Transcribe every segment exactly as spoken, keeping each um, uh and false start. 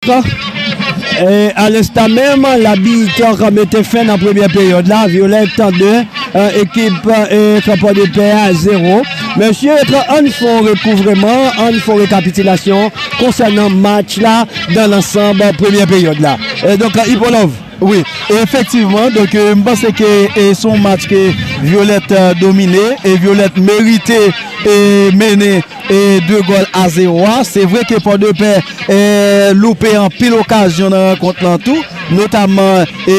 E, a lensta menm, Labitè mete fen nan premyè peryòd la. Violette de, e, ekip, e, Pòdepè a zewo. Mesye, ann fè yon rekouvreman, ann fè yon rekapitilasyon konsènan match la dan lansanb premyè peryòd la. E, donk, Ipolòv. Wi, efektivman, donk, e, m panse ke, e, se yon match ke Violette, e, domine, e Violette merite, e, mennen e de gòl a zewo a. Se vre ke Pòdepè, e, loupe anpil okazyon nan rankont lan tou, notamman, e,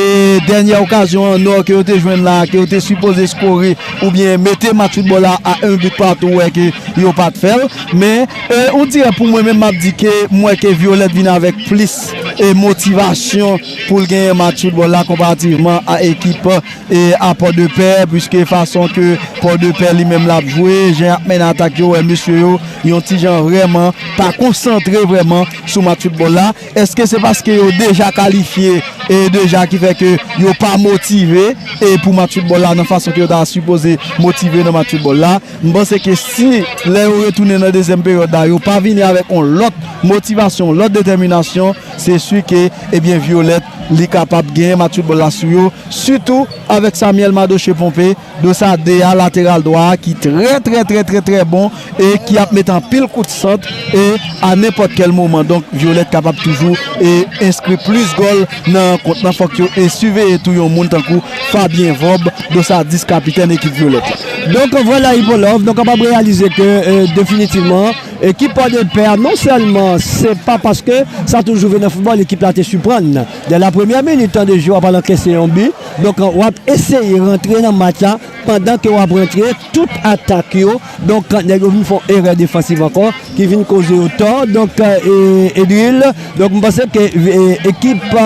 dènyè okazyon an nò ke yo te jwenn la, ke yo te sipoze skore oubyen mete match foutbòl la a un but partout, ou wè ke yo pa t fè l. Men, e, on dirè pou mwen menm, m ap di ke m wè ke Violette vin avèk plis, e, motivasyon pou l genyen match foutbòl la konparativman a ekip e a Pòdepè, piske fason ke Pòdepè li menm l ap jwe, jan y ap mennen atak yo, wè mesye yo, yon ti jan vrèman pa konsantre vrèman sou match foutbòl la. Èske se paske yo deja kalifye e deja ki fè ke yo pa motive e pou match foutbòl la nan fason ke yo ta sipoze motive nan match foutbòl la? M panse ke si lè yo retounen nan dezyèm peryòd la, yo pa vini avèk yon lòt motivasyon, lòt detèminasyon, se si ke, ebyen, Violette li kapab genyen match foutbòl la sou yo, sitou avèk Samuel Madoche Pompé, Dosade a, lateral dwa a, ki trè, trè, trè, trè, trè bon e ki ap met anpil kout sant e a nenpòt kèl moman. Donk, Violette kapab toujou e enskri plis gòl nan rankont lan. Fòk yo e siveye tou yon moun tankou Fabien Vob, Dosadis, kapitèn ekip Violette la. Donk, vwala, Ipolòv, nou kapab reyalize ke, e, definitivman, ekip Pòdepè a, non sèlman se pa paske sa toujou vin nan foutbòl, ekip la te siprann. Dè la premyè minit, tan de jeu, w ap al ankese yon bi. Donk, w ap eseye rantre nan match la. Pandan ke w ap rantre, tout atak yo, donk, nèg yo vin fè yon erè defansiv ankò, ki vin koze yo tò. Donk, e, Edril, donk, m panse ke, e, ekip, e,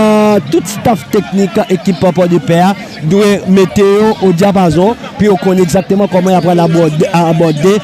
tout staff teknik ekip Pòdepè a dwe mete yo o dyapazon pou yo konn egzakteman kòman y ap pral abòde, abòde,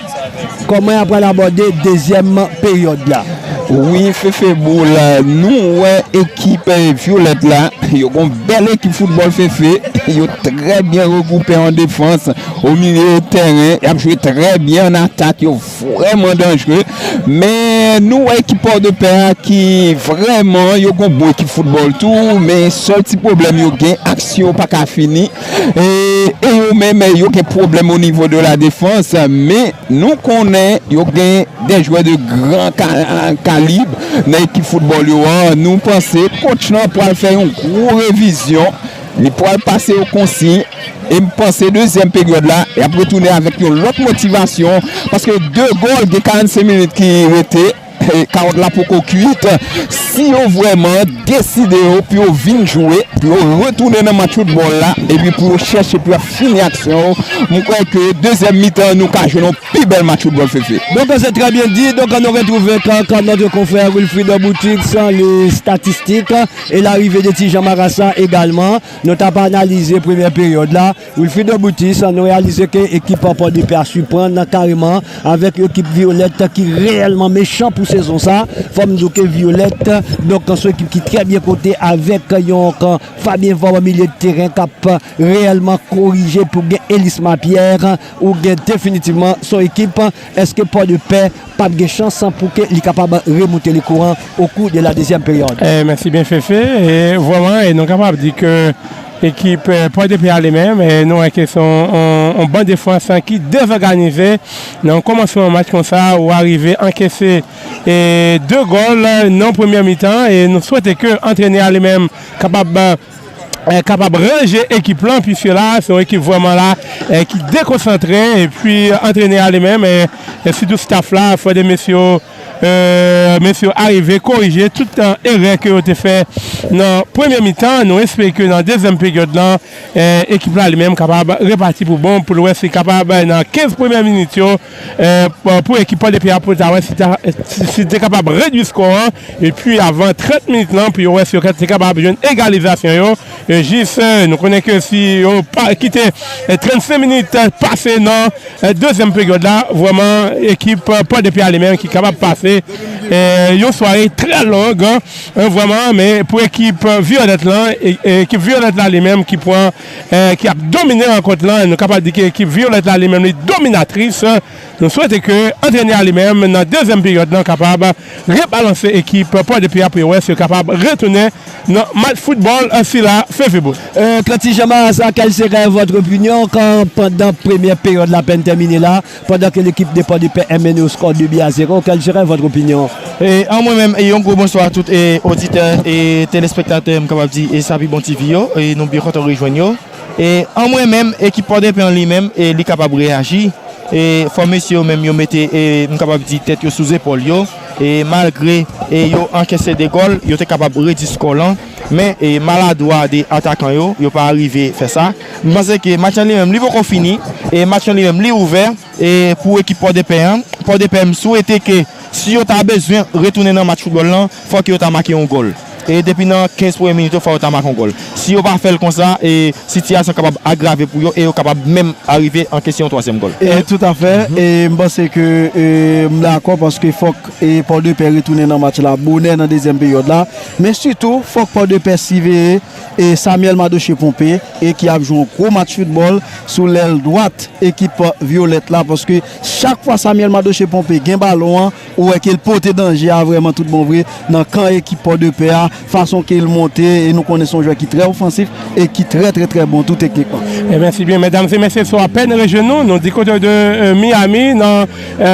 kòman y ap pral abòde dezyèm peryòd la. Wi, Fefe Boul, nou wè ekip, e, Violette la, yo gon bèl ekip foutbòl, Fefe, yo trè byen regwoupe an defans, o milye de tèren, y ap jwe trè byen an atak, yo vrèman danjre. Men nou wè ekip Pòdepè a ki vrèman yo gon bon ekip foutbòl tou, men sèl ti pwoblèm yo gen, aksyon yo pa ka fini. E, e yo menm, yo gen pwoblèm o nivo de la defans, men nou konnen yo gen de jwè de gran ka-, kalib nan ekip foutbòl yo an. Nou panse coach lan pral fè yon gwo revizyon. Li pral pase yo konsiy. E m panse dezyèm peryòd la, y ap retounen avèk yon lòt motivasyon. Paske de gòl, gen karannsenk minit ki rete. E, kawòt la poko kuit. Si yo vrèman deside yo pou yo vin jwe, pou yo retounen nan match foutbòl la, epi pou yo chèche pou yo fini aksyon yo, m kwè ke dezyèm mitan, nou ka jwenn yon pi bèl match foutbòl, Fefe. Donk, se trè byen di. Donk, nou retwouve kòk notre confrère Wilfried Boutix, les statistiques et l'arrivée de Ti Jean Marassa également. Nou t ap analize premyè peryòd la. Wilfried Boutix, nou reyalize ke ekip Pòdepè a siprann kareman avèk ekip Violette ki reyèlman mechan pou sezon sa. Fò m di w ke Violette, donk, se yon ekip ki trè byen kote avèk yon Fabien Vob an milye de teren k ap reyèlman korije pou gen Elisma Pierre ou gen definitivman se yon ekip. Èske Pòdepè p ap gen chans pou ke li kapab remonte le courant au cours de la deuxième période? E, mèsi byen, Fefe. E, vrèman, e nou kapab di ke ekip, e, Pòdepè a li menm, e nou wè ke se yon, yon, yon ban defans ki dezòganize. Nan kòmansman match konsa, ou arive ankese, e, de gòl nan premyè mitan. E nou swete ke antrenè a li menm kapab, e, kapab ranje ekip lan, piske la, se yon ekip vrèman la, e, ki dekonsantre. Epi antrenè a li menm, e, e sitou staff la, fò de mesye, e, mesye arive korije tout, e, erè ke yo te fè nan premye mitan. Nou espere ke nan dezyèm peryòd lan, e, ekip la li menm kapab repati pou bon, pou l wè si kapab, e, nan kenz premyè minit yo, e, pou, pou ekip Pòdepè a, pou l ta wè si ta, si, si te kapab redui skò an. Epi avan trant minit lan, pou yo wè si yo te kapab jwenn egalizasyon yo. E jis, e, nou konnen ke si yo pa kite, e, trannsenk minit, e, pase nan, e, dezyèm peryòd la, vrèman, ekip, e, Pòdepè a li menm ki kapab pase, e, yon sware trè long, e, vrèman, men pou ekip, e, Vyolèt lan, e, e, ekip Vyolèt la li menm ki pran, e, ki ap domine rankont lan, nou kapab di ke ekip Vyolèt la li menm li dominatris, e, Nou swete ke antrenè a li menm nan dezyèm peryòd lan kapab rebalanse ekip Pòdepè a pou yo wè si yo kapab retounen nan match foutbòl sila Fefe Bout. Euh, Clancy Jean Marasa, quelle serait votre opinion quand, pendant première période, la peine terminée là, pendant que l'équipe de Port-de-Paix est menée au score deux buts à zéro, quelle serait votre opinion? E an mwen menm, e yon gwo bonswa a tout e oditè e telespektatè, m kapab di, e Sa Pi Bon T V yo, e nou byen kontan rejwenn yo. E an mwen menm, ekip Pòdepè an li menm, e li kapab reyaji. E fò mesye yo menm yo mete, e m kapab di, tèt yo sou zepòl yo. E malgre e yo ankese de gòl, yo te kapab redui skò lan. Men e maladwa de atakan yo, yo pa rive fè sa. M panse ke match lan li menm, li poko fini. E match lan li menm, li ouvè. E pou ekip Pòdepè an, Pòdepè, m swete ke si yo ta bezwen retounen nan match foutbòl lan, fòk yo ta make yon gòl. E depi nan kenz premye minit yo, fò yo ta make yon gòl. Si yo pa fè l konsa, e sitiyasyon kapab agrave pou yo e yo kapab menm arive ankese yon twazyèm gòl. E toutafè, e m panse ke, e m dakò paske fòk e Pòdepè retounen nan match la bonè nan dezyèm peryòd la. Men sitou, fòk Pòdepè siveye e Samuel Madoche Pompé e ki ap jwe yon gwo match foutbòl sou lèl dwat ekip Vyolèt la, paske chak fwa Samuel Madoche Pompé gen balon an, ou wè ke l pote danje a vrèman tout bon vre nan kan ekip Pòdepè a, fason ke l monte, e nou konnen se yon jwè ki trè ofansif e ki trè, trè, trè bon tou teknikman. E mèsi byen, medam e mesye, si w apèn rejwenn nou, nou di kote de, e, Miami, nan, e,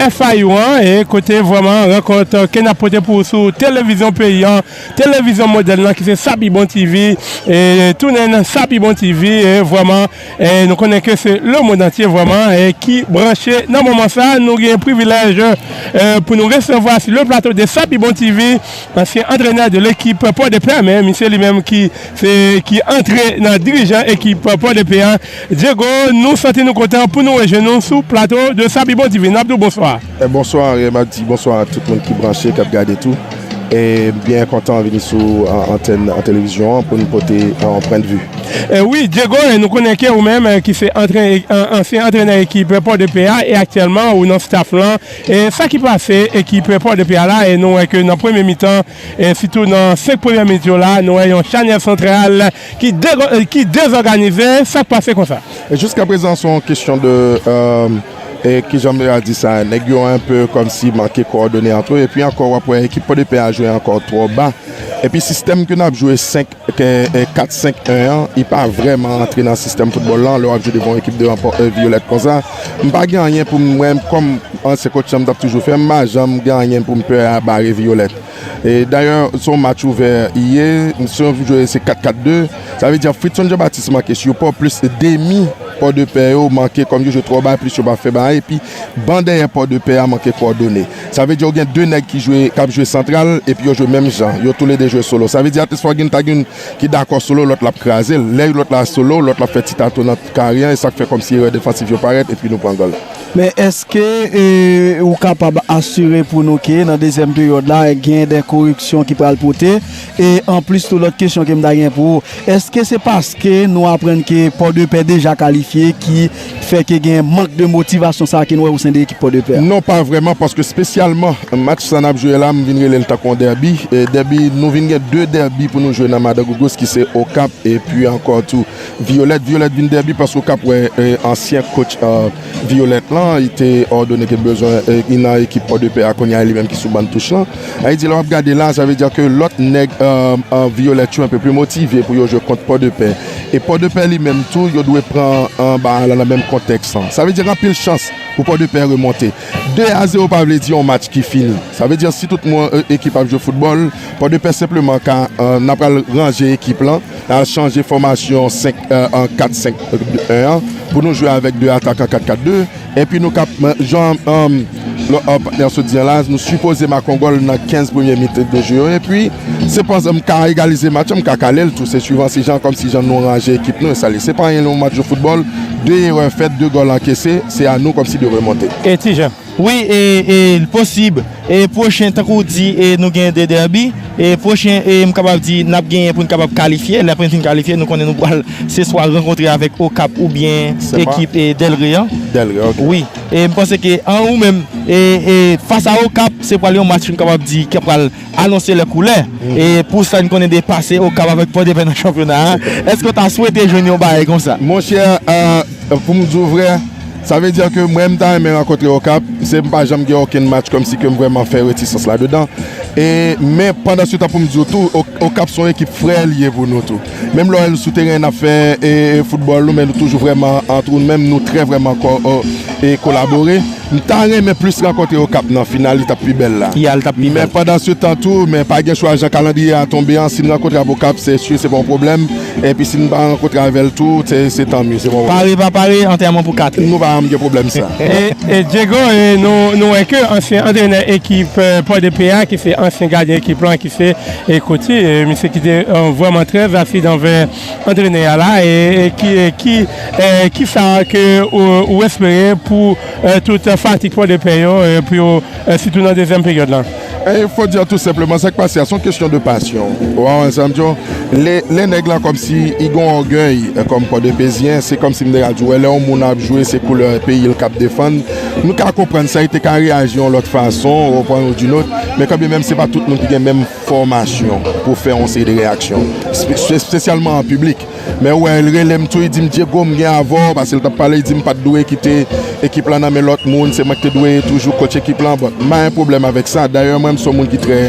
F I U an, e kote vrèman rankont, e, ke n ap pote pou ou sou televizyon peyi an, televizyon modèl lan ki se Sa Pi Bon T V, e tounen nan Sa Pi Bon T V, e vrèman, e nou konnen ke se lemonn antye vrèman, e ki branche nan moman sa, nou gen privilèj, e pou nou resevwa sou le plato de Sa Pi Bon T V, ansyen antrenè de lekip Pòdepè, men misye li menm ki se, ki antre nan dirijan ekip Pòdepè a. Diego, nou santi nou kontan pou nou rejwenn nou sou plato de Sa Pi Bon T V. N ap di w bonswa. E bonswa, e m ap di bonswa a tout moun ki branche, k ap gade tou. E m byen kontan vini sou an-, antèn an televizyon an pou n pote yon pwennvi. E wi, Diego, e nou konnen ke ou menm, e ki se antre-, an-, ansyen antrenè ekip Pòdepè a, e aktyèlman ou nan staff lan. E sa ki pase ekip Pòdepè a la, e nou wè ke nan premye mitan, e sitou nan senk premyè minit yo la, nou wè yon chanyè santral ki dego-, e ki dezòganize, sa k pase konsa? E jiskaprezan, se yon kesyon de, e, e kijan m te ka di sa, nèg yo enpe kòmsi manke kowòdone ant yo, epi ankò, w ap wè ekip Pòdepè a jwe ankò twò ba. Epi sistèm ke n ap jwe senk, ke, e, kat senk en an, li pa vrèman rantre nan sistèm foutbòl lan, lè w ap jwe devan yon ekip de ranpò-, e, Vyolèt konsa. M pa gen anyen pou m, mwen, kòm ansyen kotch lan, m t ap toujou fè, m pa janm gen anyen pou m pè a bare Vyolèt. E dayè, se yon match ouvè li ye, se yon jwe, se kat kat de. Sa vle di Fritson Jean Baptiste manke sou yo, pa plis demi Pòdepè yo manke, kòm yo jwe twò ba, plis yo pa fè bagay, epi ban dèyè Pòdepè a manke kowòdone. Sa vle di w gen de nèg ki jwe, k ap jwe santral, epi yo jwe menm jan. Yo toulede jwe solo. Sa vle di Atles Fògin ta gen youn ki dakò solo, lòt la ap kraze l. Lè lòt la solo, lòt la ap fè ti tato nan kare an, e sa k fè kòmsi erè defansif yo parèt, epi nou pran gòl. Men èske, e, ou kapab asire pou nou ke nan dezyèm peryòd la, gen de koreksyon ki pral pote? E anplis, tou lòt kesyon ke m ta gen pou ou, èske se paske nou aprann ke Pòdepè deja kalifye ki fè ke gen mank de motivasyon sa a ke nou wè o sen de ekip Pòdepè a? Non, pa vrèman, paske espesyalman match sa n ap jwe la, m vin rele l tankou yon dèbi. E dèbi, nou vin gen de dèbi pou nou jwe nan Madan Gougous, ki se Okap epi ankò tou Vyolèt. Vyolèt vin dèbi paske Okap wè, e, ansyen kotch, e, Vyolèt lan, li te òdone ke l bezwen, e, li nan ekip Pòdepè a kounye a, e li menm ki sou bann touch lan. Sa vle di, lè w ap gade la, sa vle di ke lòt nèg, e, e, Vyolèt yo enpe pli motive pou yo jwe kont Pòdepè. E Pòdepè li menm tou, yo dwe pran, e, bagay la nan menm kontèks lan. Sa vle di anpil chans pou Pòdepè remonte. De a zewo pa vle di yon match ki fini. Sa vle di si tout moun, e, ekip ap jwe foutbòl, Pòdepè senpleman ka, e, n ap al ranje ekip lan, n al chanje fòmasyon senk, e, an kat senk en an pou nou jwe avèk de atakan kat kat de. Epi nou kap, jan, e, lò, e, patnè sot di an la, nou sipoze make yon gòl nan kenz premye minit de jwe yo. Epi se pandan m ka egalize match lan, m ka kale l tou. Se swivan si jan, kòm si jan nou ranje ekip nou, e sa l ye. Se pa anyen, yon match de foutbòl, de erè fèt, de gòl ankese, se a nou kòmsi de remonte. E Ti Jan? Wi, e, e, l posib. E pwochen, tankou w di, e, nou gen de dèbi. E pwochen, e, m kapab di, n ap genyen pou n kapab kalifye. Lè pou n fin kalifye, nou konnen nou pral se swa rankontre avèk Okap oubyen Sepa. Ekip, e, Dèlre an. Dèlre, ok. Wi. E m panse ke an ou menm, e, e, fas a Okap, se pral yon match, m kapab di, ki pral anonse lè koulè. E pou sa n konnen de pase Okap avèk Pòdepè nan chanpyona a, èske w ta swete jwenn yon bagay konsa? Monchè, euh, pou m di w vrè, sa vle di ke mwen, m ta renmen rankontre Okap. Se m pa janm gen okenn match kòmsi ke m vrèman fè retisans ladedan. E, men pandan se tan, pou m di w tou, O-, Okap se yon ekip frè li ye pou nou tou. Menm lè w wè n sou teren, n ap fè, e, e, foutbòl nou, men nou toujou vrèman antre nou menm, nou trè vrèman ko-, o, e kolabore. M ta renmen plis rankontre Okap nan final, li t ap pi bèl la. Ya, li t ap pi bèl. Men pandan se tan tou, men pa gen chwa, jan kalandriye a tonbe an, si n rankontre ak Okap, se si se pa yon pwoblèm. Epi si n pa rankontre avè l tou, se, se tan mye, se pa yon pwoblèm. Pare pa pare, antèman pou kat. Nou pa janm gen pwoblèm sa. E, e Diego, e nou, nou wè ke ansyen antrenè ekip, e, Pòdepè a, ki se ansyen gadyen ekip lan, ki se, e, Coty, e, misye ki te, e, vrèman trè asid anvè antrenè a la, e, e ki, e ki, e, ki sa ke ou, ou espere pou, e, tout fatig Pòdepè yo, e, pou yo, e, sitou nan dezyèm peryòd la? E, fò di tou senpleman, sa k pase a, se yon kesyon de pasyon. Ou wè sa m di w? Lè, lè nèg la kòmsi, li gen yon ògèy, e, kòm Pòdepezyen, se kòmsi m te ka di w, wè, lè yon moun ap jwe, se koulè peyi l k ap defann. Nou ka konprann sa, li te ka reyaji yon lòt fason, ou konprann, ou di lòt, men kanmenm, se pa tout moun ki gen menm fòmasyon pou fè yon seri de reyaksyon, espe-, espesyalman an piblik. Men ou wè, l rele m tou, li di m, "Diego, m gen avè w," paske l t ap pale, li di m pa t dwe kite ekip lan nan men lòt moun, se mwen ki te dwe toujou coach ekip lan. Bon, m pa gen pwoblèm avèk sa. Dayè, mwen, m se yon moun ki trè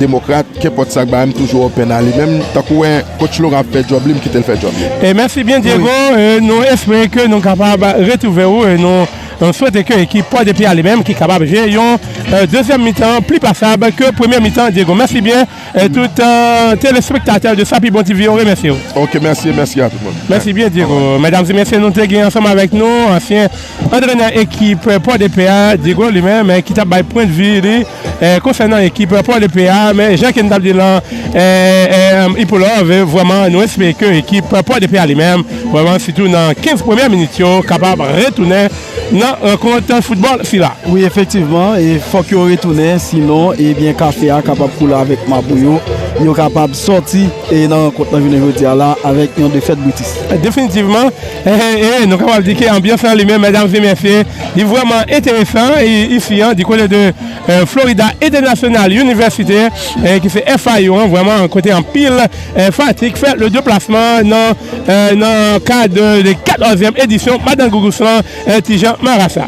demokrat, kenpòt sa k ba m, m toujou open a li. Menm tankou wè coach Laurent ap fè djòb li, m kite l fè djòb li. E mèsi byen, Diego. Wi. E, nou espere ke nou kapab retwouve w, e nou, nou swete ke ekip Pòdepè a li menm ki kapab jwe yon, e, dezyèm mitan pli pasab ke premye mitan, Diego. Mèsi byen. E tout, e, telespektatè de Sa Pi Bon T V yo remèsye w. Ok, mèsi, mèsi a tout moun. Mèsi byen, Diego. Medam e mesye, nou te gen ansanm avèk nou ansyen antrenè ekip Pòdepè a, Diego li menm, e, ki t ap bay pwennvi li, e, konsènan ekip Pòdepè a, men jan ke n t ap di lan, e, e, Ipolòv, e, vrèman, nou espere ke ekip Pòdepè a li menm, vrèman, sitou nan kenz premyè minit yo, kapab retounen nan rankont foutbòl sila. Wi, efektivman, e fòk yo retounen, sinon, ebyen, kafe a kapab koule avèk mabou yo. Yo kapab sòti, e nan rankont nan jounen jodi a la avèk yon defèt britis. Definitivman, e, e, e, nou kapab di ke anbyans lan li menm, medam e mesye, li vrèman enteresan, e, isi, an, di kote de, e, Florida International University, e, ki se F I U, an, vrèman, kote anpil, e, fanatik fè le deplasman nan, e, nan kad de katòzyèm edisyon Madan Gougous lan, e, Ti Jan Marasa.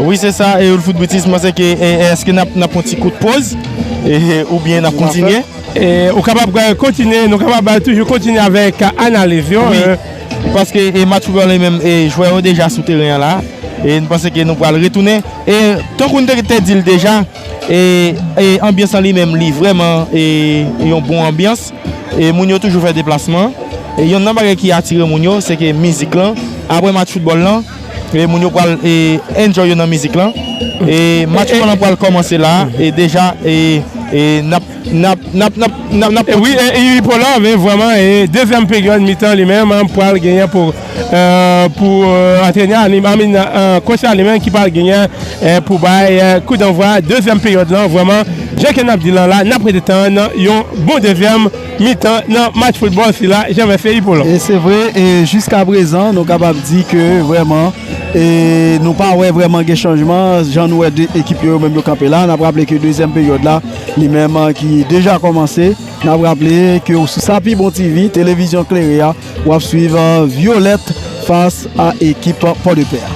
Wi, se sa, e, Woodfoot Britis, m panse ke, e, e, èske n ap, n ap pran ti kout poz, e, e, oubyen n ap kontinye? E, ou kapab, e, kontinye, nou kapab, e, toujou kontinye avèk, e, analiz yo, wi, e. Paske, e, match foutbòl li menm, e, jwè yo deja sou teren an la, e, n panse ke nou pral retounen. E, tankou n te, te di l deja, e, e, anbyans lan li menm, li vrèman, e, yon bon anbyans. E moun yo toujou fè deplasman. E yonn nan bagay ki atire moun yo, se ke mizik lan, apre match foutbòl lan, e moun yo pral, e, enjoy yo nan mizik lan. E match foutbòl lan pral kòmanse la, e deja, e, e n ap, n ap, n ap, n ap, n ap, n ap. E wi, e, e, Ipolòv, e vrèman, e dezyèm peryòd mitan li menm, an, pral genyen pou, e, pou, e, antrenè a li, I mean, e, coach la li menm ki pral genyen, e, pou bay, e, kout danvwa dezyèm peryòd lan, vrèman, jan ke n ap di lan la, n ap rete tann yon bon dezyèm mitan nan match foutbòl sila, Jean Mercier Hippolyte. E se vre, e jiska prezan, nou kapab di ke vrèman, e nou pa wè vrèman gen chanjman, jan nou wè de ekip yo, yo menm yo kanpe la. N ap raple ke dezyèm peryòd la, li menm, ki deja kòmanse. N ap raple ke sou Sa Pi Bon T V, televizyon klere a, w ap swiv, e, Violette fas a ekip Pòdepè a.